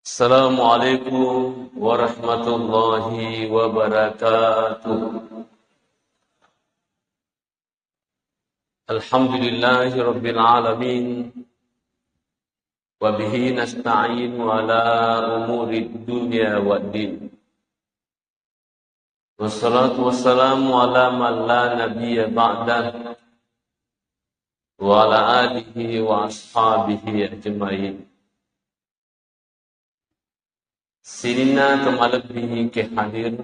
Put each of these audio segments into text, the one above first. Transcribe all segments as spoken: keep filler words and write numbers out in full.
Assalamualaikum warahmatullahi wabarakatuh. Alhamdulillahi rabbil alamin. Wa bihi nasta'inu ala umurid dunya wad din. Wassalatu wassalamu ala man la nabiyya ba'dah, wa ala alihi wa ashabihi ajma'in. Sininna to malebbi ke hadir,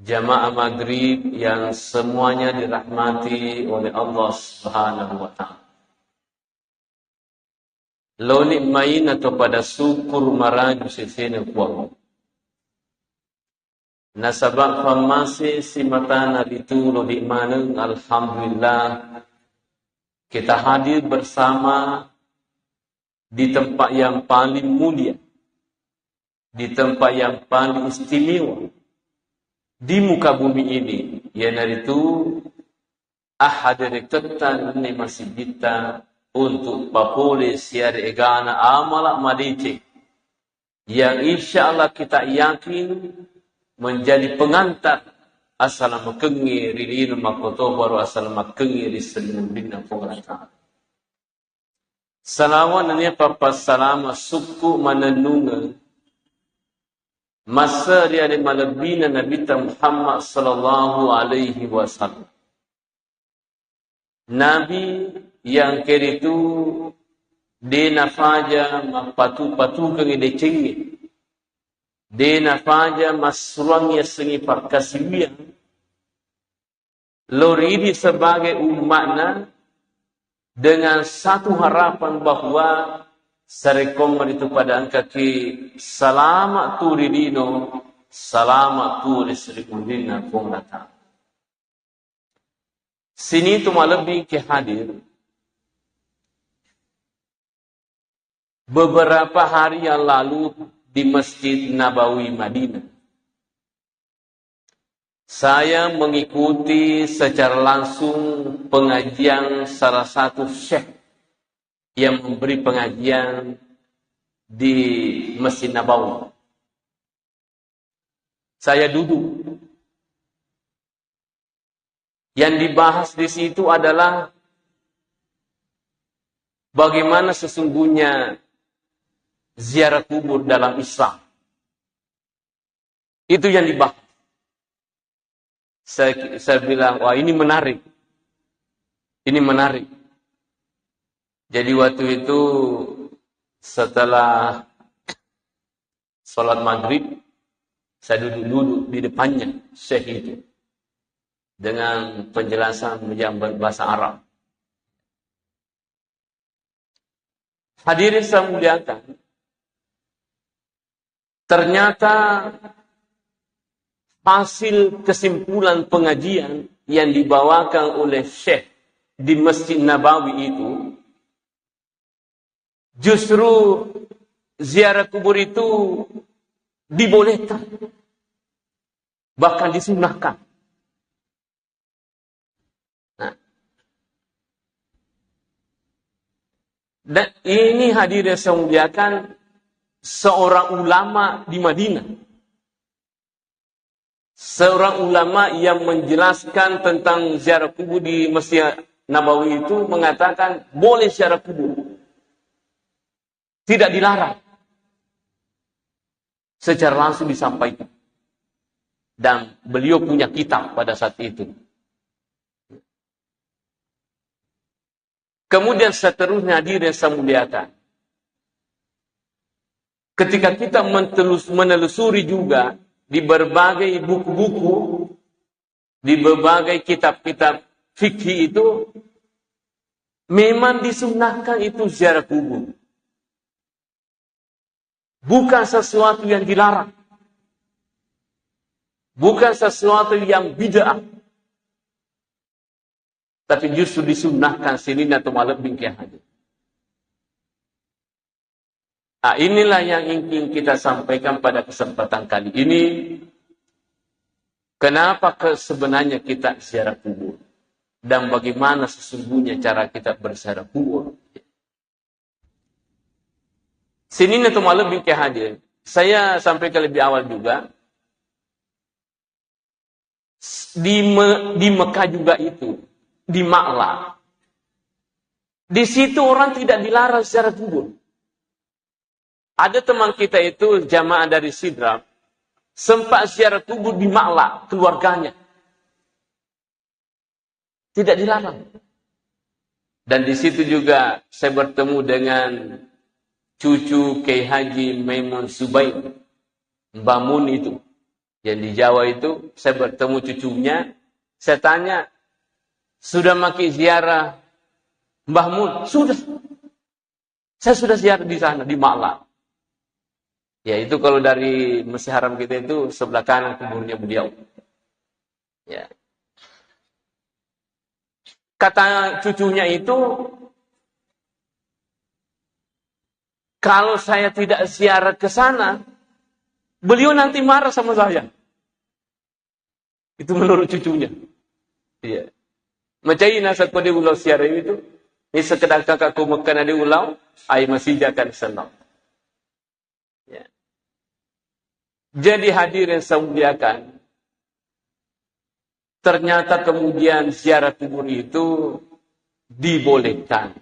jamaah maghrib yang semuanya dirahmati oleh Allah Subhanahu wa Ta'ala. Loni maina to pada syukur maraju sesena Puang. Nasaba fammase simatana ritu loni maneng, alhamdulillah, kita hadir bersama di tempat yang paling mulia, di tempat yang paling istimewa di muka bumi ini, iyanaritu ahhaderekettang ni masigitta untuk papole siare egana amala madeceng yang insya Allah kita yakin menjadi pengantar asalamakengnge ri lino makkotoparo asalamakengnge ri sellenna Puang Allah Ta'ala. Salawat nennia pappasalama sukku manennungeng masse ri ale malebbina Nabitta Muhammad sallallahu alaihi wasallam. Nabi yang keritu de nafaja mappatu-patukengngi decengnge, de nafaja massuruangngi assengngi pakkasiwiang, lo ri idi sebagai umma'na dengan satu harapan bahwa sarekko maritu pada engkaki salama tu ri lino, salama tu ri sri munrinna Puang Allah Ta'ala. Sini tu malebbi ke hadir beberapa hari yang lalu di Masjid Nabawi Madinah. Saya mengikuti secara langsung pengajian salah satu syekh yang memberi pengajian di Masjid Nabawi. Saya duduk. Yang dibahas di situ adalah bagaimana sesungguhnya ziarah kubur dalam Islam. Itu yang dibahas. Saya, saya bilang, "Wah, ini menarik. Ini menarik." Jadi waktu itu setelah sholat maghrib, saya duduk-duduk di depannya, syekh itu, dengan penjelasan yang berbahasa Arab. Hadirin saya muliakan, ternyata hasil kesimpulan pengajian yang dibawakan oleh syekh di Masjid Nabawi itu, justru ziarah kubur itu dibolehkan, bahkan disunahkan. Nah. Dan ini, hadirin yang saya muliakan, seorang ulama di Madinah. Seorang ulama yang menjelaskan tentang ziarah kubur di Masjid Nabawi itu mengatakan boleh ziarah kubur. Tidak dilarang. Secara langsung disampaikan. Dan beliau punya kitab pada saat itu. Kemudian seterusnya, hadirin yang saya muliakan, ketika kita mentelus-, menelusuri juga di berbagai buku-buku, di berbagai kitab-kitab fikih itu, memang disunnahkan itu ziarah kubur. Bukan sesuatu yang dilarang. Bukan sesuatu yang bid'ah. Tapi justru disunnahkan sininna to malebbi ke hadir. Nah, inilah yang ingin kita sampaikan pada kesempatan kali ini. Kenapa ke-, sebenarnya kita ziarah kubur? Dan bagaimana sesungguhnya cara kita berziarah kubur? Sininna to malebbi ke hadir. Saya sampaikan lebih awal juga, di Me-, di Mekah juga itu, di Ma'la. Di situ orang tidak dilarang ziarah kubur. Ada teman kita itu jamaah dari Sidrap, sempat ziarah kubur di Ma'la, keluarganya. Tidak dilarang. Dan di situ juga saya bertemu dengan cucu Kiai Haji Maimun Subair, Mbah Mun itu. Yang di Jawa itu, saya bertemu cucunya, saya tanya, "Sudah maki ziarah Mbah Mun?" "Sudah. Saya sudah ziarah di sana, di Ma'la." Ya, itu kalau dari Masjid Haram kita itu, sebelah kanan kuburnya beliau. Ya. Kata cucunya itu, "Kalau saya tidak ziarah ke sana, beliau nanti marah sama saya." Itu menurut cucunya. Iya. Macai nasakko de ulau ziarah itu. Ini sekedar kakak ko Mekah na de ulau, ai masih jakan senang. Ya. Jadi hadirin saya muliakan, ternyata kemudian ziarah kubur itu dibolehkan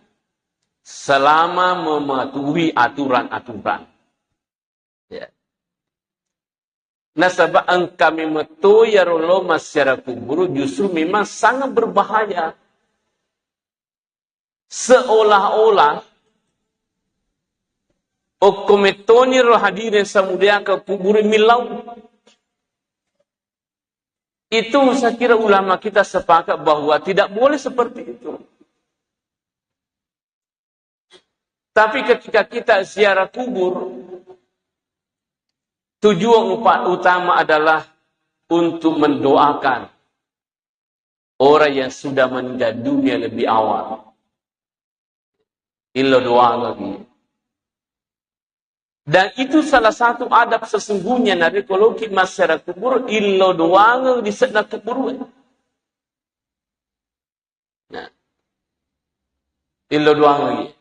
selama mematuhi aturan-aturan. Ya. Nasaba engka memetto iyaro lo massiara kuburu justru memang sangat berbahaya. Seolah-olah okko mettoni ro hadirin samudiaka kuburu millau. Itu saya kira ulama kita sepakat bahwa tidak boleh seperti itu. Tapi ketika kita ziarah kubur, tujuan upa-, utama adalah untuk mendoakan orang yang sudah meninggal dunia lebih awal. Illo doangeng. Dan itu salah satu adab sesungguhnya, narekko loki massiara kubur, illo doangeng di sedda kubur. Nah. Illo doangeng.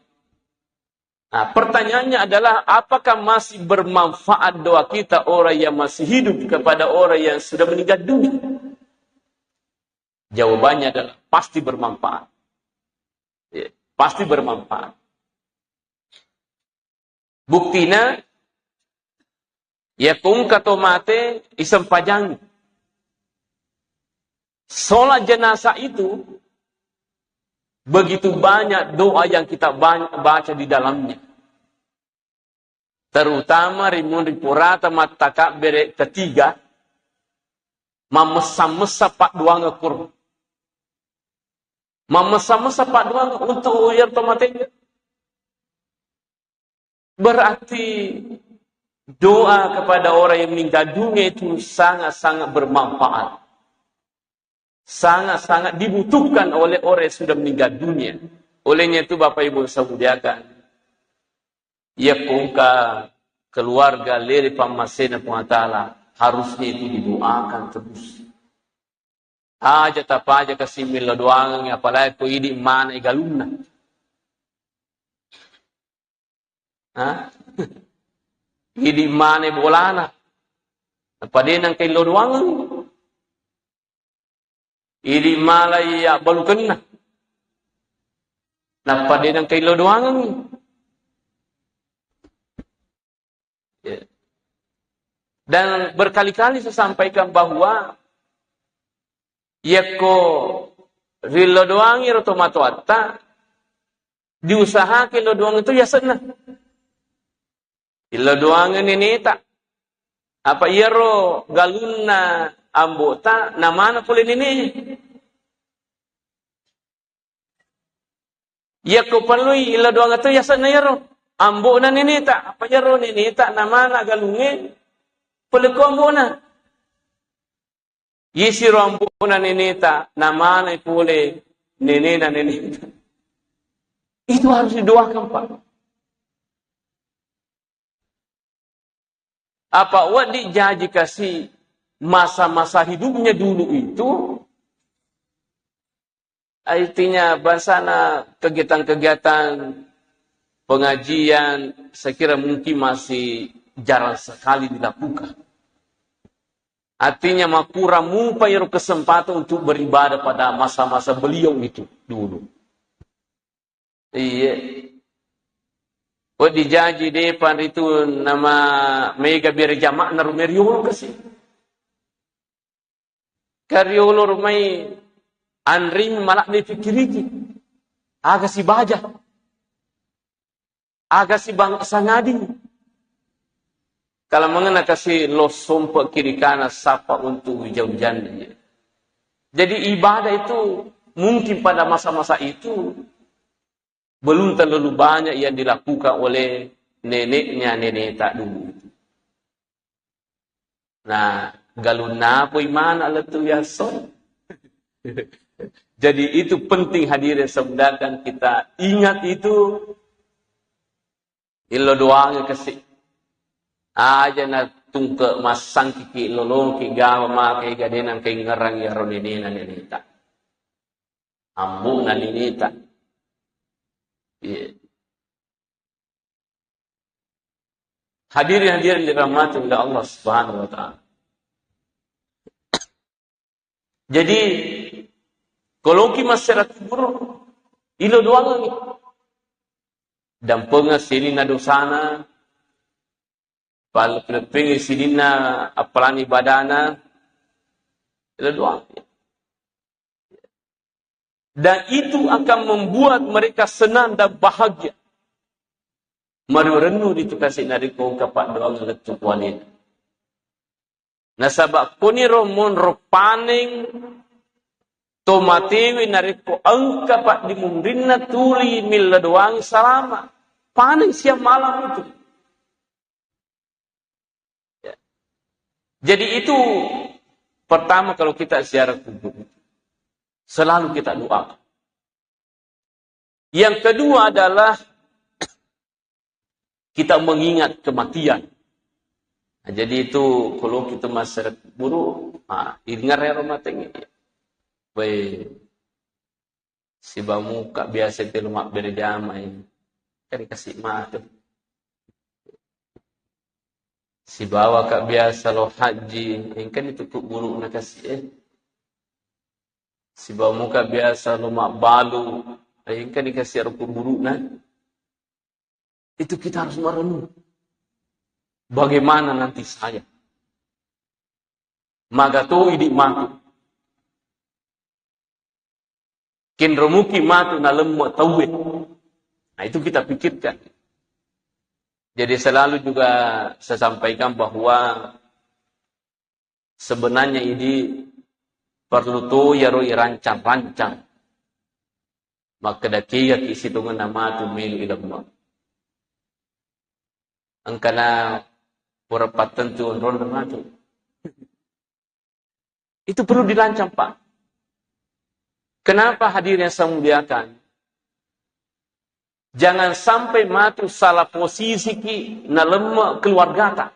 Nah, pertanyaannya adalah, apakah masih bermanfaat doa kita orang yang masih hidup kepada orang yang sudah meninggal dunia? Jawabannya adalah pasti bermanfaat. Ya, pasti bermanfaat. Buktina, yakko engka to mate, isempajangi. Sholat jenazah itu begitu banyak doa yang kita ba-, baca di dalamnya. Terutama rimunri purata mattakabbere ketiga, mammessa-messa paddoangeng kuro. Mammessa-messa paddoangeng untuk iyaro to matengngé. Berarti doa kepada orang yang meninggal dunia itu sangat-sangat bermanfaat. Sangat-sangat dibutuhkan oleh orang yang sudah meninggal dunia. Olehnya itu, Bapak Ibu saya muliakan, yakko engka keluarga lele pammasena Puang Taala, harusnya itu didoakan terus. Aja tapaja kasi millau doangengngi, apalagi ko idi mana galunna. Ha? Idi mana bolana. Apa de nangka illau doangeng. Idi malai abbalukenna. Nappa de nangka illau doangeng. Ya. Dan berkali-kali saya sampaikan bahwa yakko rillau doangi ro tomatoatta, diusahakeng illau doangeng tu yasenna. Illau doangeng neneta. Apa iyaro galunna ambota namana pole nene. Yakko parellui illau doangeng to yasenna iyaro ambona neneta, apa iyaro neneta namana galungnge pole ko ambona. Yisiro ambona neneta namana pole nenena neneta. Itu harus didoakan, Pak. Apa wedding jaji kasi masa-masa hidupnya dulu itu, artinya bangsana kegiatan-kegiatan pengajian, saya kira mungkin masih jarang sekali dilakukan. Artinya, makurang mupa ero kesempatan untuk beribadah pada masa-masa beliau itu dulu. Iya. Wedding jaji depan ritu nama mega bere jama'na rumeriolo kasi. Kariolo rumai anring malak difikiriki. Aga sibaja. Aga sibang sangadi. Kalau mengenai kasi lo sompe kiri kanan sapa untuk hujan-hujan. Jadi ibadah itu mungkin pada masa-masa itu belum terlalu banyak yang dilakukan oleh neneknya neneta dulu. Nah, galunna poi mana lettu yaso. Jadi itu penting hadirin, semudakan kita ingat itu. Illo doang kasi. Aja na tungke massangkiki lolongki gawa makai gadenang kaingerang yaro nenena neneta. Ambu'na ninita. Iya. Hadirin-hadirin dirahmati oleh Allah Subhanahu wa Ta'ala. Jadi, koloki masyarakat kubur, ilo doangi. Dampenga sininna dosana, pal-, paleppeng sininna appalang ibadana, ilo doangi. Dan itu akan membuat mereka senang dan bahagia. Mario rennu ritu kasi narekko engka paddoang lettu kualena. Nasaba koniro monro paneng to matewe narekko engka paddimunrinna tuli milla doang salama. Paneng siang malam itu. Ya. Jadi itu pertama kalau kita ziarah kubur. Selalu kita doakan. Yang kedua adalah kita mengingat kematian. Nah, jadi itu kalau kita masyarakat kubur, nah, ingat ya rumah tengah. Baik. Sibawa muka biasa itu lemak berjamaah ini. Kan dikasih mati. Sibawa kak biasa lo haji, engkani tu kuburu na kasi, eh. Sibawa muka biasa lo mabbalu, eh, engkani kasi aro kuburu na. Itu kita harus merenung. Bagaimana nanti saya? Maga to idi matu. Kenromuki matu nalemme tauwe. Nah, itu kita pikirkan. Jadi selalu juga saya sampaikan bahwa sebenarnya ini perlu to yaro irancang-rancang. Makkeda kiyaki sitongenna matu melu ilemme. Engkana pura pattentu onronna matu. Itu perlu dirancang, Pak. Kenapa hadirin yang saya muliakan? Jangan sampai matu salah posisi ki nalemme keluargata.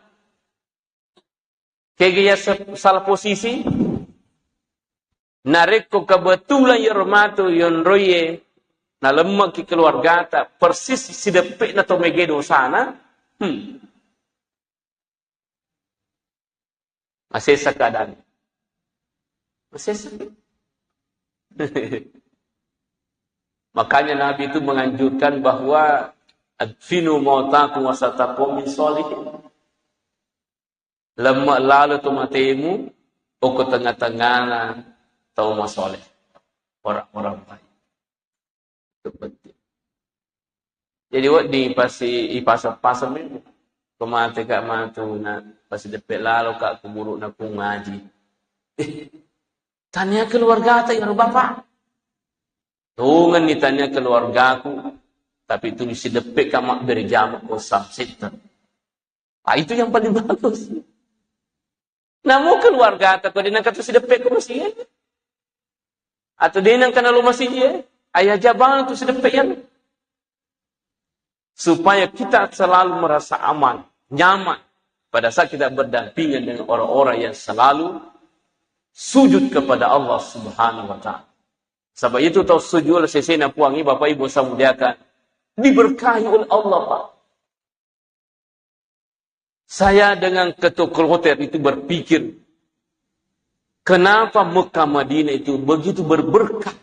Kegaya se-, salah posisi, narekko kebetulan yero matu yonroye nalemme ki keluargata, persis sideppe'na to mege dosana, hmm. Masessa keadaan. Masessa. Makanya Nabi itu menganjurkan bahwa adfinu mautakum wasata qaumin sholihin. Lemme lalo tu matemu, oko tengah-tengahna tau masoleh. Orang-orang baik. Itu penting. Jadi, wedding pasi ipasang-pasang memang. Ko mate ka matu na pasi deppe lalo ka kuburu na ku ngaji. Eh, tania keluargata ya bapak. Tongenni tania keluargaku, tapi tuli sideppe ka mabbere jama ko samsetta. Ah, itu yang paling bagus. Namu keluargata ko dinangka tu sideppe ko masih. Atau dia nang kenal masih dia, ayah jabang tu sedepek yang. Supaya kita selalu merasa aman, nyaman pada saat kita berdampingan dengan orang-orang yang selalu sujud kepada Allah Subhanahu wa Ta'ala. Sebab itu tau sujud sesena puangi Bapak Ibu saya muliakan. Diberkahi oleh Allah, Pak. Saya dengan Ketua Kloter itu berpikir, kenapa Mekah Madinah itu begitu berberkah?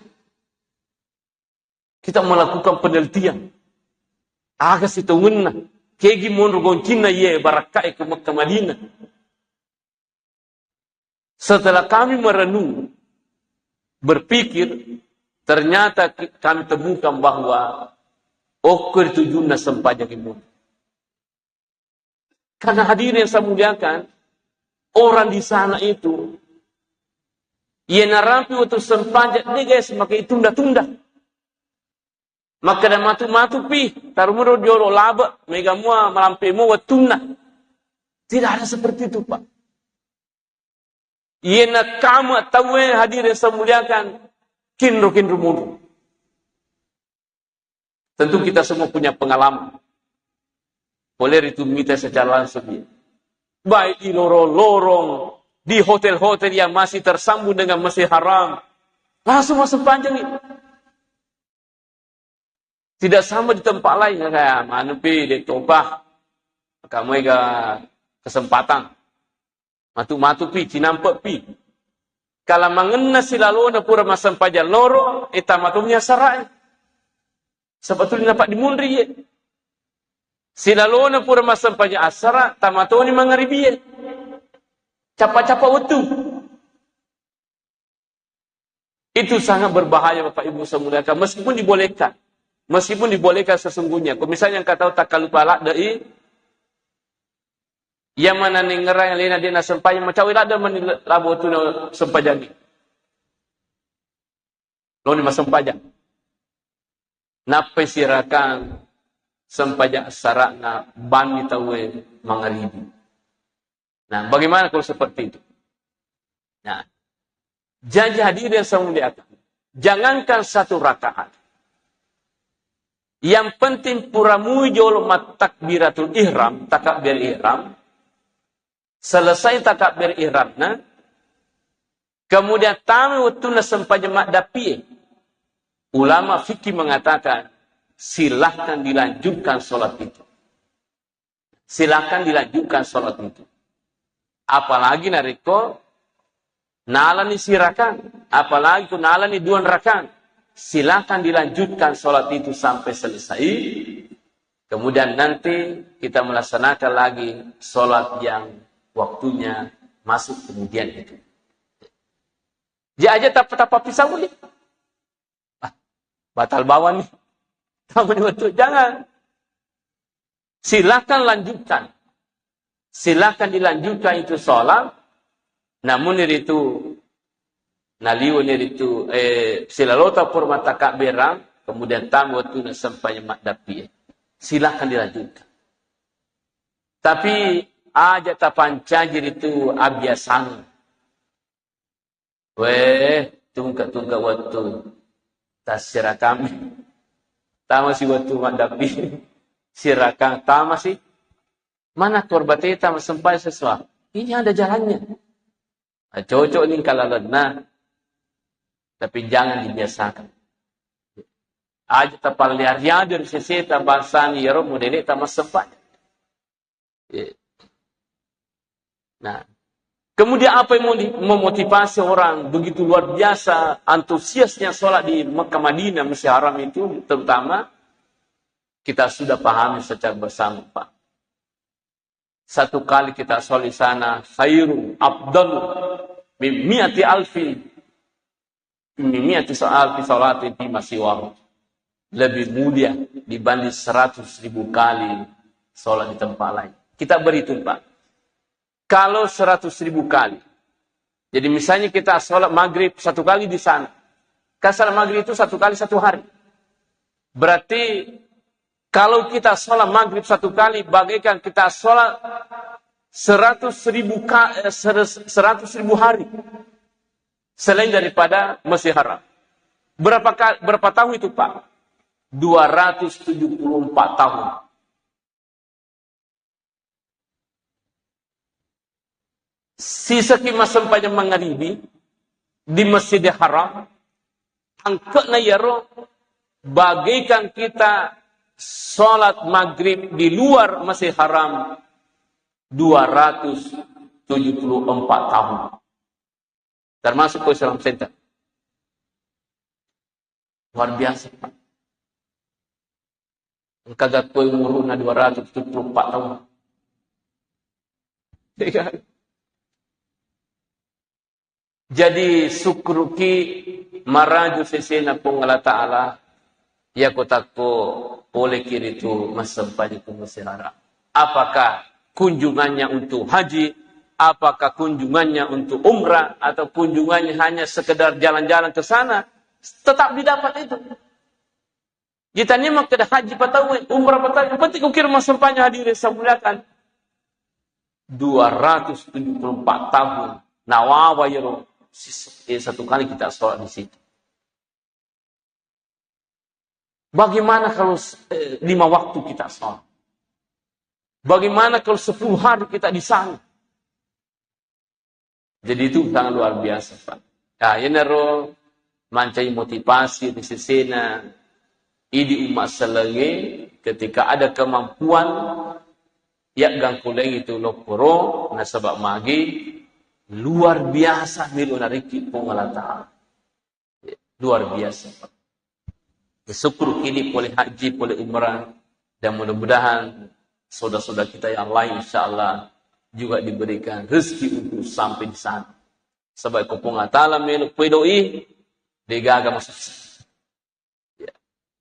Kita melakukan penelitian. Aga sitongenna, kegi monro goncinna iye barakkae ke Mekah Madinah. Setelah kami merenung, berpikir, ternyata ki-, kami temukan bahwa okko ri tujunna sempajang imun. Karena hadirin yang saya muliakan, orang di sana itu, iya narampi waktu sempajang, de gae semakai tunda-tunda. Makkeda matu-matu pi, tarumuro jolo labe, mega mua malampe mo wettunna. Tidak ada seperti itu, Pak. Iyena kama tauwe hadirin saya muliakan, kinro-kinro mudu. Tentu kita semua punya pengalaman. Boleh itu mita secara langsung dia. Baik di lorong-lorong, di hotel-hotel yang masih tersambung dengan Masjid Haram. Langsung masuk panjang itu. Tidak sama di tempat lain. Ya, kayak mana pi, di Toba. Kamu ega kesempatan. Matu-matu pi, cinampe pi. Kala mangenna silalona pura massempajang loro, e tamatongi asarae. Sebetulnya Pak dimunri ye. Silalona pura massempajang asara, tamatoni mangaribie. Capa-capa wettu. Itu sangat berbahaya, Bapak Ibu saya muliakan. Meskipun dibolehkan, meskipun dibolehkan sesungguhnya. Kalau misalnya engkau tahu tak lupa ladde i, yang mana nengerang lena dia nak sempajang, macam ladde mani labo tu nak sempajang ni. Lo ni masempajang. Nappai sirakang sempajang asarana banni tauwe mangaribi. Nah, bagaimana kalau seperti itu? Nah, jadi hadirin yang saya muliakan, jangankan satu rakaat. Yang penting pura mui jolo mattakbiratul ihram, takbir ihram, selesai takbir ihramna, kemudian tami wettunna sempajang maddappie. Ulama fikih mengatakan, silahkan dilanjutkan sholat itu. Silakan dilanjutkan sholat itu. Apalagi narekko nalani sirakang, apalagi ku nalani dua rakang, silakan dilanjutkan sholat itu sampai selesai. Kemudian nanti kita melaksanakan lagi sholat yang waktunya masuk kemudian itu. Dia aja tapa-tapa pisau boleh. Ah, batal bawang nih. Kamu nih betul, jangan. Silakan lanjutkan. Silakan dilanjutkan itu sholat. Namun itu naliwani itu, eh, silalota pura mattakabberang, kemudian tami wettunna sempajang maddappie. Silakan dilanjutkan. Tapi aja tapancaji itu abiasang. Weh, tungke-tungke wettu. Tassirakami. Tamasi wettu maddappi. Sirakang tamasi. Mana korbateta massempajang sesuatu. Ini ada jalannya. Nah, cocok nih kalalenna. Tapi jangan dibiasakan. Aja tapalle riade ri seseta bangsani iyaro modele ta massempajang. Iya. Nah, kemudian apa yang mau di-, memotivasi orang begitu luar biasa antusiasnya sholat di Mekah Madinah, Masjid Haram itu, terutama kita sudah pahami secara bersama, Pak. Satu kali kita sholat di sana, khairun, afdalu, min mi'ati alfi Mimmi'ati alfi salatin fima siwahu. Lebih mulia dibanding seratus ribu kali sholat di tempat lain. Kita berhitung, Pak. Kalau seratus ribu kali, jadi misalnya kita sholat maghrib satu kali di sana, kan sholat maghrib itu satu kali satu hari. Berarti kalau kita sholat maghrib satu kali, bagaikan kita sholat seratus ribu ka-, eh, seratus ribu hari. Selain daripada Masjid Haram. Berapa ka-, berapa tahun itu, Pak? Dua ratus tujuh puluh empat tahun. Sisaki massempajang mangaribi di Masjidil Haram, angke'na iyaro bagaikan kita salat maghrib di luar Masjid Haram dua ratus tujuh puluh empat tahun. Termasuk ko Islam Center. Luar biasa, Pak. Engka ga koe umuruna dua ratus tujuh puluh empat tahun. Iya. Jadi, sukkuruki maraju sesena Puang Allah Ta'ala, iya ko takko poleki ritu massempajang ko Masjid Haram. Apakah kunjungannya untuk haji? Apakah kunjungannya untuk umrah? Atau kunjungannya hanya sekedar jalan-jalan ke sana? Tetap didapat itu. Jitania makkeda haji patauwe, umrah patauwe, yang penting ukir massempajang, hadirin saya muliakan. Dua ratus tujuh puluh empat tahun nawawa iyaro sis-, eh, satu kali kita sholat di situ. Bagaimana kalau eh, lima waktu kita sholat? Bagaimana kalau sepuluh hari kita di sana? Jadi itu sangat luar biasa, Pak. Nah, iyanaro mancaji motivasi ri sesena idi umma sellengnge, ketika ada kemampuan, ya gangkuleng itu lokkoro, nasaba magi luar biasa melo nariki Puang Allah Ta'ala. Luar biasa, Pak. Syukur ini pole haji, pole umrah, dan mudah-mudahan saudara-saudara kita yang lain, insya Allah, juga diberikan rezeki untuk sampai di sana. Sebab ko Puang Allah Ta'ala melo pedoi, degaga masuk sana. Ya.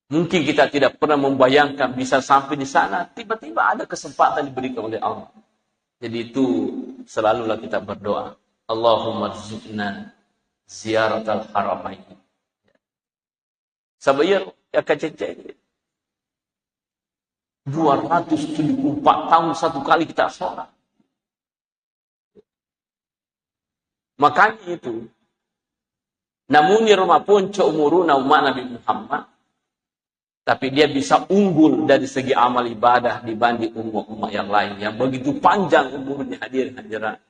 Mungkin kita tidak pernah membayangkan bisa sampai di sana, tiba-tiba ada kesempatan diberikan oleh Allah. Jadi itu selalulah kita berdoa, "Allahumma rzuqna ziyaratal haramain." Saba iya, ya, kacecce. Dua ratus tujuh puluh empat tahun satu kali kita sholat. Makanya itu, namun iyaro maponco umuruna umma Nabi Muhammad, tapi dia bisa unggul dari segi amal ibadah dibanding umma-umma yang lain yang begitu panjang umurnya, hadirin hadirat.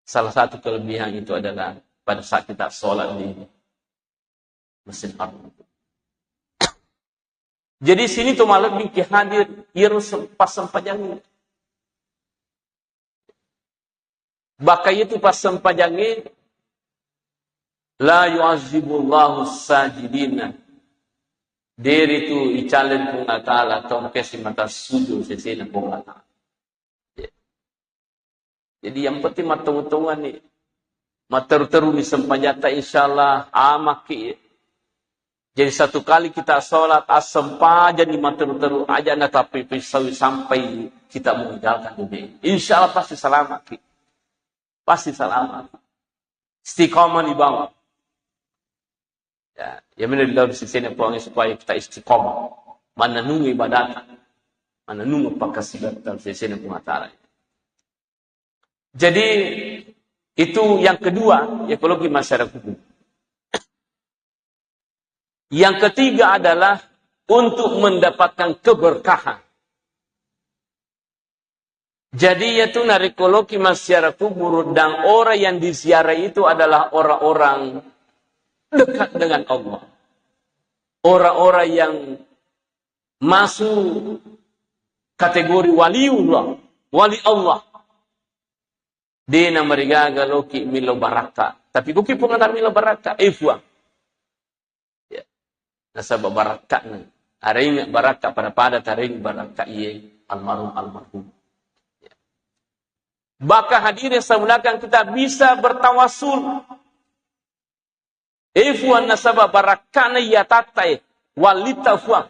Salah satu kelebihan itu adalah pada saat kita sholat di Masjid Haram. Jadi sini tu malah bikin hadir, iyaro sem-, pas sempajangi. Bahkan itu pas sempajangi, "La yu'azzibullahu sajidina." Deri tu icaleng Puang Allah Ta'ala, tongkesi mata sujud sesena Puang Allah Ta'ala. Jadi yang penting mattongo-tongo ni. Matteru-teru ni sempajatta, insya Allah, amaki. Jadi satu kali kita sholat, assempaja ni matteru-teru, aja na tapi pisau sampai kita meninggalkan dunia ini. Insya Allah pasti selamat ki. Pasti selamat. Istiqomah ni bawang. Ya, ya melo dilau di sesena Puang supaya kita istiqomah. Mananung ibadah. Mananung pakasibatta sesena Puang Ta'ala. Jadi, itu yang kedua, ekologi masyarakat. Yang ketiga adalah untuk mendapatkan keberkahan. Jadi, yaitu narekoloki masyarakat kubur dan orang yang diziarahi itu adalah orang-orang dekat dengan Allah. Orang-orang yang masuk kategori waliullah, wali Allah. De namarigaga loki milo barakka. Tapi koki Puang ada milo barakka, eh Puang. Ya. Nasaba barakka na. Arengnge barakka pada-pada tarengnge barakka iye almarhum, almarhum. Ya. Bahkan hadirin saya muliakan, kita bisa bertawassul. Eh Puang, nasaba barakkana iya tatta e, wallitta Puang.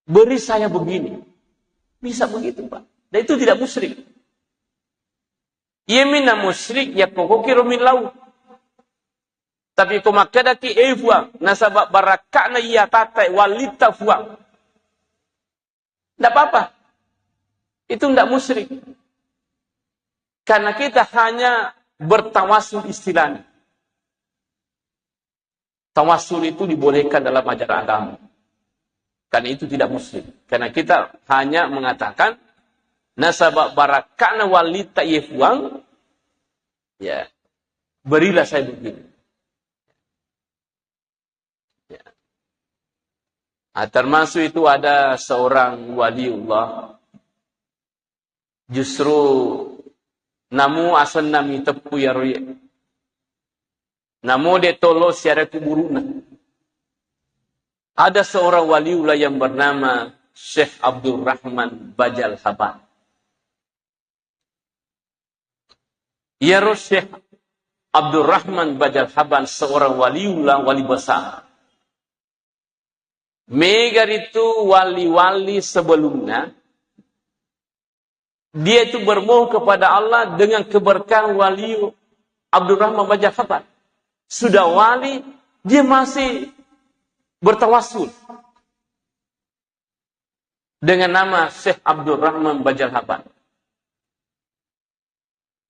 Beri saya begini. Bisa begitu, Pak. Dan itu tidak musyrik. Iya minna musyrik, ya kokoki ro millau. Tapi ko makkedaki, eh Puang, nasaba barakkana iya tatta e, wallitta Puang. Ndak apa-apa. Itu ndak musyrik. Karena kita hanya bertawassul istilahnya. Tawassul itu dibolehkan dalam ajaran agama. Karena itu tidak musyrik. Karena kita hanya mengatakan, nasaba barakkana wallitta iye Puang, ya, berilah saya begini. Ya. Ah, termasuk itu ada seorang waliullah, justru namu asenna miteppu iyaro iye. Namu de tolo siare kuburuna. Ada seorang waliullah yang bernama Syekh Abdul Rahman Bajal Haban. Iyaro Syekh Abdul Rahman Bajal Haban seorang waliullah, wali besar. Mega ritu wali-wali sebelumnya, dia itu bermohon kepada Allah dengan keberkahan wali Abdul Rahman Bajal Haban. Sudah wali, dia masih bertawassul dengan nama Syekh Abdul Rahman Bajal Haban.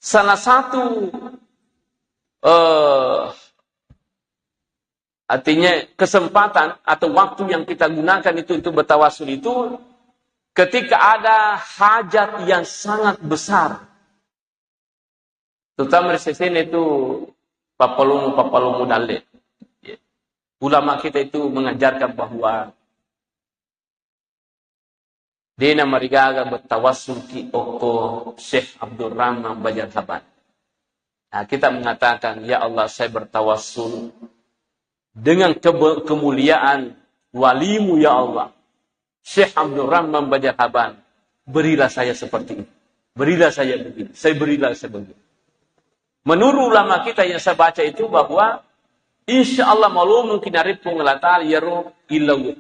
Salah satu, eh, artinya kesempatan atau waktu yang kita gunakan itu untuk bertawassul itu ketika ada hajat yang sangat besar. Terutama di sini itu papalomu, papalomu dalle. Ya. Ulama kita itu mengajarkan bahwa dena marigaga bertawassul ki okko Syekh Abdul Rahman Bajal Haban. Nah, kita mengatakan, "Ya Allah, saya bertawassul dengan kebe-, kemuliaan walimu, ya Allah, Syekh Abdul Rahman Bajal Haban, berilah saya seperti ini. Berilah saya begini. Saya berilah saya begini." Menurut ulama kita yang saya baca itu bahwa insya Allah malu mungkin arif Puang Allah Ta'ala yaro ilawwe.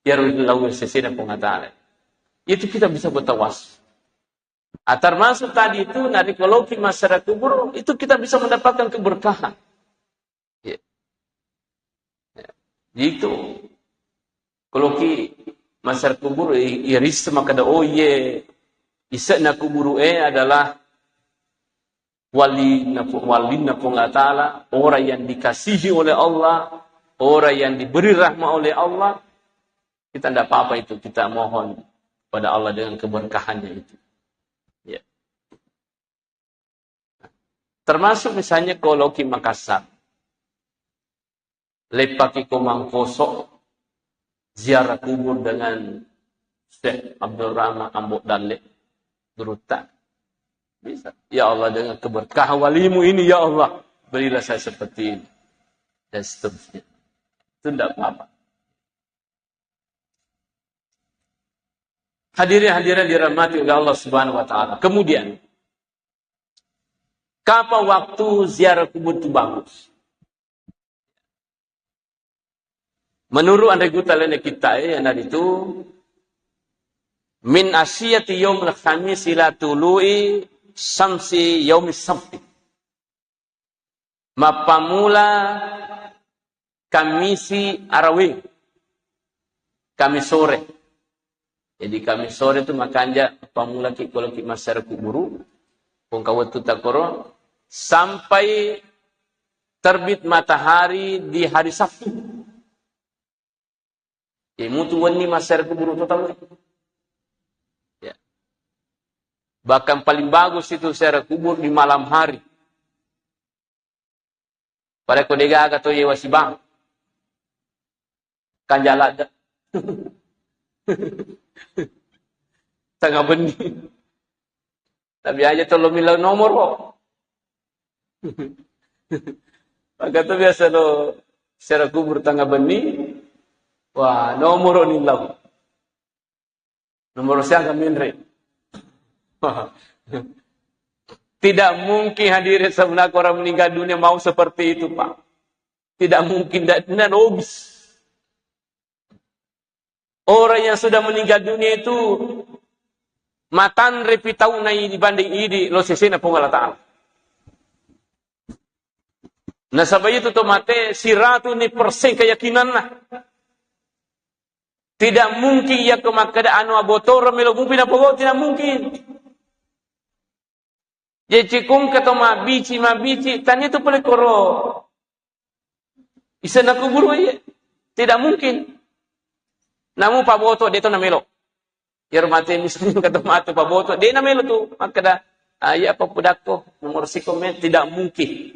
Yaro ilawwe sesena Puang Allah Ta'ala. Itu kita bisa bertawassul. Ah, termasuk tadi itu, narekko loki masyarakat kubur, itu kita bisa mendapatkan keberkahan. Ya. Ya. Itu, kalau ki masyarakat kubur, i-, iris maka ada, oh iye, ise'na kubur e adalah wali napu-, wali napu Allah Ta'ala, orang yang dikasihi oleh Allah, orang yang diberi rahmat oleh Allah, kita ndak apa-apa itu, kita mohon pada Allah dengan keberkahannya itu. Ya. Termasuk misalnya kalau ki Makassar, leppaki ko Mangkoso, ziarah kubur dengan Syekh Abdul Rahman Ambo Dalle, Gurutta. Bisa. Ya Allah, dengan keberkahan walimu ini, ya Allah, berilah saya seperti ini. Dan seterusnya. Itu ndak apa-apa. Hadirin hadirat dirahmati oleh Allah Subhanahu wa Ta'ala. Kemudian, kapan waktu ziarah kubur itu bagus? Menurut anre guta lainnya kita, eh, yang dari itu, min asyiyati yaumil khamis ila tulu'i syamsi yaumis sabti. Mappamula Kamisi araweng, Kamis sore. Jadi Kamis sore tu makanja pammulaki koloki masyarakat kuburu, pongka wettu takoro, sampai terbit matahari di hari Sabtu. Jadi mutu wenni masyarakat kuburu tu tau. Ya. Bahkan paling bagus itu ziarah kubur di malam hari. Pada ko degaga to yewa sibang. Kanjala da. Tengah benni. Tapi aja to lo milau nomor kok. Maka to biasa lo ziarah kubur tengah benni. Wah, nomor ni lau. Nomor siaga menre. Tidak mungkin hadirin sebenarnya orang meninggal dunia mau seperti itu, Pak. Tidak mungkin, tidak, tidak logis. Orang yang sudah meninggal dunia itu matanre pitau nai dibanding idi lo sesena Puang Allah Ta'ala. Nasaba itu to mate siratu ni persen keyakinanna. Tidak mungkin iya ko makkeda anu abotoro melo mupi napogau, tidak mungkin. Jadi cikung ke to mabici, mabici, tani itu pole koro. Isa nakuburu iya. Tidak mungkin. Namu paboto de to namelo. Yaro mate misalnya kata mate paboto de namelo tu. Makkeda, ah, iya apa pudakko nomor sikomen, tidak mungkin.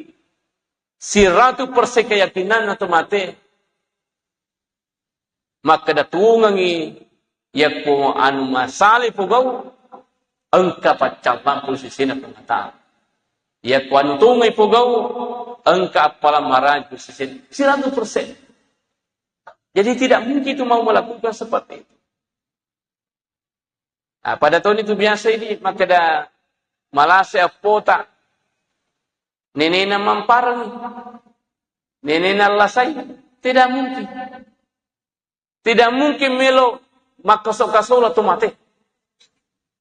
Siratu persen keyakinan atau mate. Makkeda tuongengngi, yakko anu masale pogau, engka paccallampu sisina Puang Allah Ta'ala. Yakko anu tongai pogau, engka appalang maraju sisina. Seratus persen. Jadi tidak mungkin itu mau melakukan seperti itu. Nah, pada tahun itu biasa ini, makkeda malase appota, nenena mampareng, nenena lasai, tidak mungkin. Tidak mungkin melo makkaso-kasola to mate.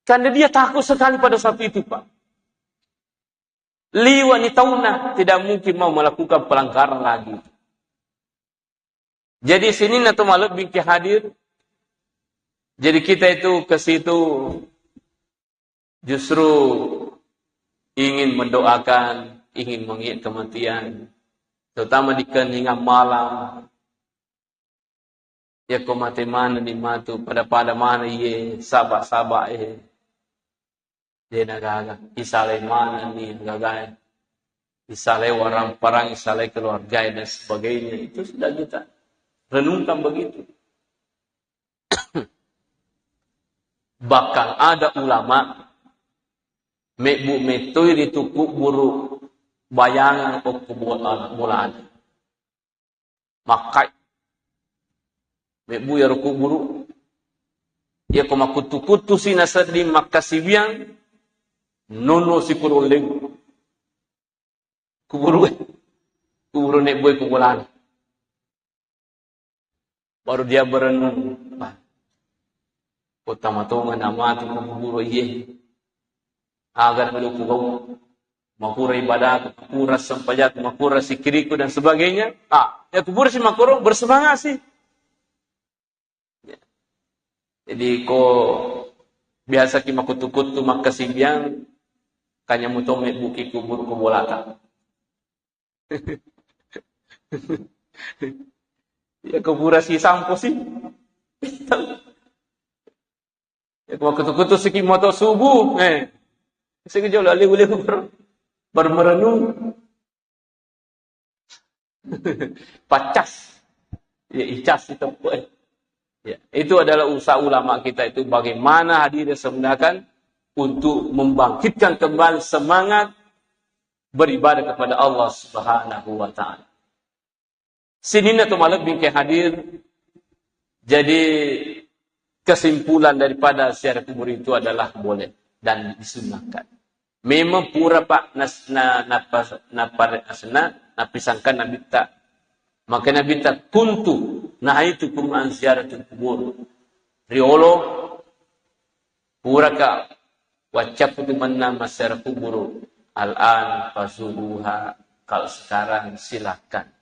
Karena dia takut sekali pada saat itu, Pak. Liwani taunna, tidak mungkin mau melakukan pelanggaran lagi. Jadi sininna to malebbi ki hadir. Jadi kita itu ke situ justru ingin mendoakan, ingin mengingat kematian, terutama di keheningan malam. Yakko mate manenni matu, pada-pada maneng iye, saba-saba e. De nagaga, isalai manenni gagae. Isalai warang-parang, isalai keluargae dan sebagainya. Itu sudah kita renungkan begitu. Bahkan ada ulama mebbu mettoi ritu kubburu bayangan okko bola-, bolana. Makkai. Mebbu iyaro kuburu. Iyako makkuttu-kuttu si nasedding makkasiwiang, nonno si purollewu. Kuburu, kuburu nebbue kubolana. Baru dia berenung. Wah, ko tama tonga namatu ko kuburu iye. Aga melo kugau. Makura ibadahku, makura sempajakku, makura sikiriku dan sebagainya. Ah, ya kuburu si makuru bersemangat sih. Ya. Jadi ko biasa ki makutu-kutu makkasiwiang, kanya mutome buki kuburu kubolata. Ya kuburu si sampo sih. Ya, ko kutu-kutu siki moto subuh, eh. Siki jolo lewu-lewu ber-, bermerenung. Pacas. Ya, icas itu, eh. Ya, itu adalah usaha ulama kita itu bagaimana hadir sebenarkan untuk membangkitkan kembali semangat beribadah kepada Allah Subhanahu wa Ta'ala. Sininna to malebbi ke hadir. Jadi, kesimpulan daripada ziarah kubur itu adalah boleh dan disunahkan. Memang pura, Pak, nas-, na-, napa-, napare-, asna, napisangkan Nabitta. Maka Nabitta, "Kuntu nahaitukum an ziyaratil kubur." Riolo, puraka waccappu tu mennang massiara kuburu, al-an fazuruha, kalau sekarang silahkan.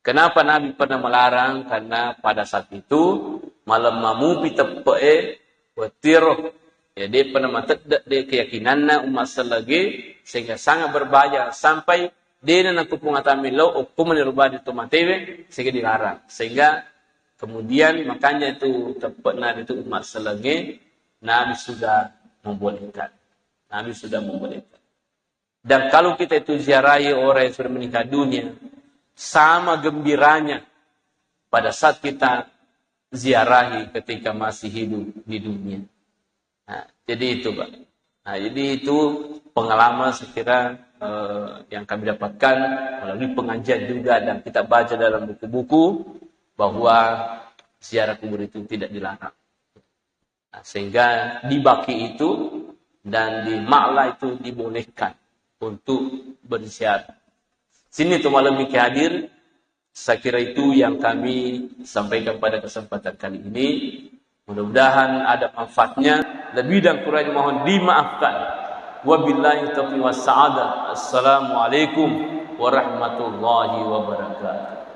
Kenapa Nabi pernah melarang? Karena pada saat itu malemma mupi teppe'e, wettiro, ya, de' pernah matedde' de' keyakinanna umma sellege, sehingga sangat berbahaya sampai de'na nakko Puang Ata millau okko mani rubadi to matewe, sehingga dilarang. Sehingga kemudian makanya itu teppe'na itu umma sellege, Nabi sudah membolehkan. Nabi sudah membolehkan. Dan kalau kita itu ziarahi orang yang sudah meninggal dunia, sama gembiranya pada saat kita ziarahi ketika masih hidup di dunia. Nah, jadi itu, Pak. Nah, jadi itu pengalaman saya kira, eh, yang kami dapatkan melalui pengajian juga dan kita baca dalam buku-buku bahwa ziarah kubur itu tidak dilarang. Nah, sehingga di Baqi itu dan di Ma'la itu dibolehkan untuk berziarah. Sini tu malam ini hadir, saya kira itu yang kami sampaikan pada kesempatan kali ini. Mudah-mudahan ada manfaatnya. Lebih dan kurangnya mohon dimaafkan. Wabillahi taufiq was sa'adah. Assalamualaikum warahmatullahi wabarakatuh.